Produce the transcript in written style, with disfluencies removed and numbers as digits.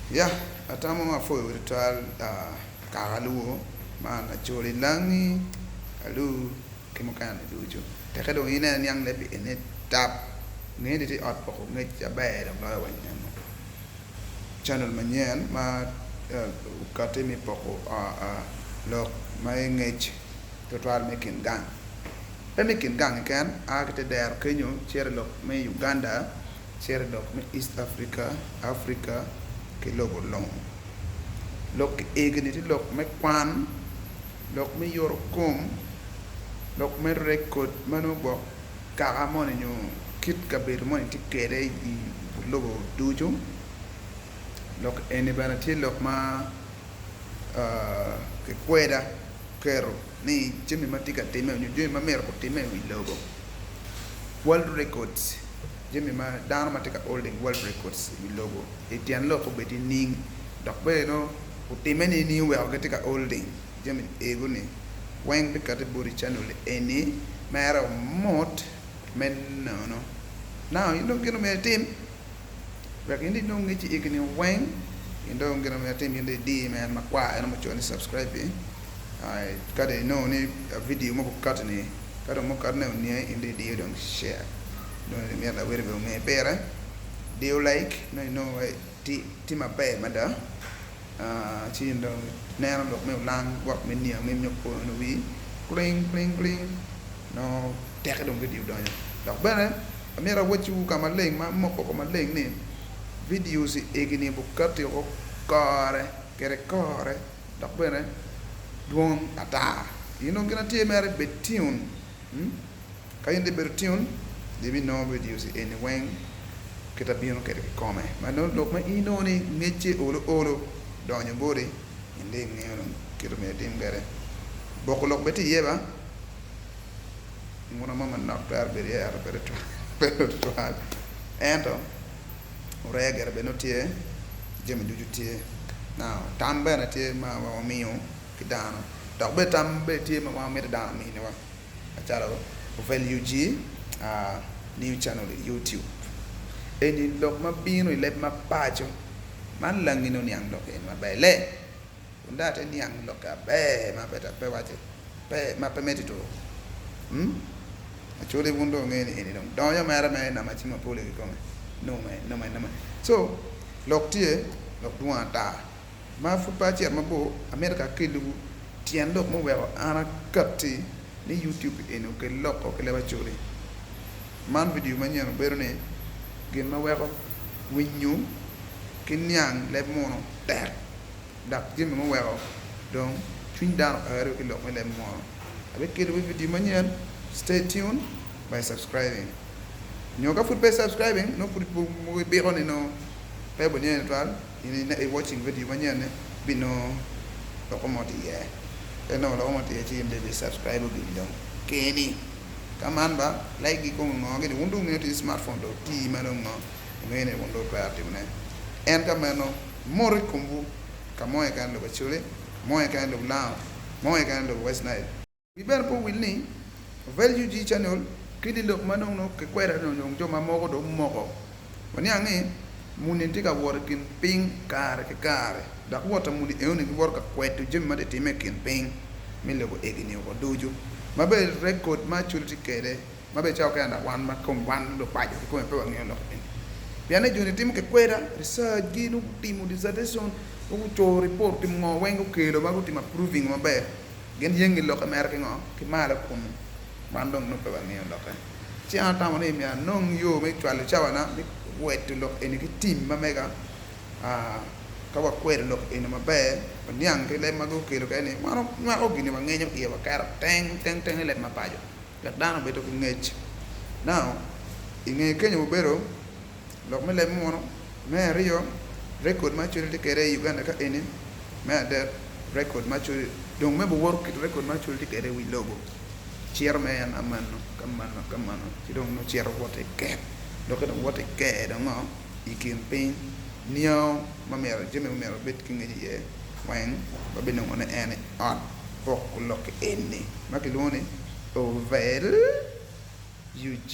Ya, atamo ma apwoyo tutwal kaka luo man Acholi Langi, Alur ki mukene ni ducu. Teke dong in ineno niang leb eni tap, nge ni tye ot poko ngec aber dong loyo weng eno. Channel manyen ma okati me poko lok ma i ngec tutwal me kin gang. Pe me kin gang keken, a ki te dero kenyo cito i lok me Uganda, cito i lok me East Africa, Africa ki lobo lung. Lok egi-ni tye lok me kwan, lok me yoto kom, lok me rekod ma nongo gwok kaka moni nyo kit kabedo moni tye kwede i but lobo ducu. Lok eni bene tye lok ma kikweda keto ni jami ma tye ka timme nyo jami ma myero gutimme i wi lobo world records jami ma dano ma tye ka holding world records i wi lobo i tyen lok obed nining dok bene nongo otimme nining oweko gitye ka holding jami ego ni weng bikati boti channel eni mere omot me nono now in dong gin omyero itim. Wek in inong ngec i egini weng, in dong gin omyero itim in dong idi mere makwar eno mucoyo ni subscribe-bi. Ka dong inongo ni vidio mogo okati ni, ka dong mukatine oniangi in dong idiyo dong share. Dong imito lawoti bene onge pire, diyo like nongo inongo tye maber mada ci in dong ineno lok me olang gwok me niangi nyo poyo wii kling kling kling nongo teke dong vidio donyo. Dok bene Amyero awacciwu ka maleng ma amoko woko maleng ni, videos egi-ni bukati woko kore kede kore dok bene dwong ata. In dong gin atye mere bed tune. Ka in dong ibedo tune, ibinongo videos eni weng kit abino kwede kikome. Ma nongo lok ma in inongo ni ngecce olo olo donyo boti, in dong ingeyo dong kit myero itim kwede. Boko lok bene tye iye ba. Nguna mo manok twero bedo iye ento pe tutwal. Ento oree gire bene nongo tye, jami ducu tye. Now tam bene tye ma wamiyo ki dano dok bene tam bene tye ma wan wamito dano ominiwa macalo Ovel UG New Channel i YouTube. Eni lok ma bino i leb ma paco man langi nongo niang lok eni maber le. Kun dong atye niang lokke aber ma pe waco pe ma pe miti tur. Hmm? Actually wun dong wungeyo ni eni dong donyo mere me namba cim mapol kikome. Nome, nome, nome. So, lok tye, lok dwong ata. Ma pud pe acito mabor, amito ka akelliwu tyen lok muweko an akatti ni YouTube eni okel loko ki leb Acholi. Man vidio manyen obedo ni gin ma weko winyo ki niang leb munu tek. Dok jami muweko dong cwiny dano oero ki lok me leb munu. Abikelo wi vidio manyen, stay tuned by subscribing. Nyo ka pud pe i subscribing nongo pud ibiko ni nongo pe obineni tutwal, in i watching vidio manyen ni binongo loko mo tye iye. Ka inongo loko mo tye iye ci in dong ibi subscribe gini dong keni. Ka man ba like gi kong ngo gini wun dong wungeyo tic ki smartphone dong tii ma dong ngo wungeyo ni wun dong wutwero timone. En ka meno Mot i komwu ka mo keken i lobo Acholi, ka mo keken i lobo Lango, ka mo keken i lobo West Nile. Wi bene pe owil ni, Ovel UG Channel keli lok ma nongo kikweda nyo jo ma moko dong moko. Waniang ni muni tye ka wot i kin piny kare ki kare, dok wot pa muni enoni giwoto ka kwedo jami ma tye ka timme i kin piny me lobo egi-ni woko ducu. Ma bene rekod ma Acholi tye kwede Ma bene cawa kene dok wan ma kom wan lupaco kikome pe wangeyo lok eni. Pien ni joni timo ki kweda, research gi nongo gutimo dissertation, nongo gucoyo report gutimo ngo weng gukelo ma gutimo approving maber. Gin yengi lokke mere ki ngo? Ki malo kunu. Wan dong nongo pe wangeyo lokke. Ci an atamo ni myero anong yo me cwalo cawa na me kwedo lok eni ki team ma mega ka wakwedo lok eni maber, waniang ki leb ma gukelo kwede ni wan wanywako gini wangenyo iye waketo teng teng teng i leb ma paco. Wek dano obedo ki ngec. Now, i nge kenyo obedo lok me leb munu, me ariyo, record ma Acholi tye kede i Uganda ka eni, me adek, record ma Acholi, dong me buwoto kit record ma Acholi tye kede i wi lobo, cito me en amano, ka mano, ka mano, ci dong nongo cito woto i ket, lokke dong woto i ker dong ngo, i kin piny, niango ma myero, jami ma myero wabed ki ngec iye weng wabinongo ne en i ot poko lok eni ma kilwongo ni Ovel UG.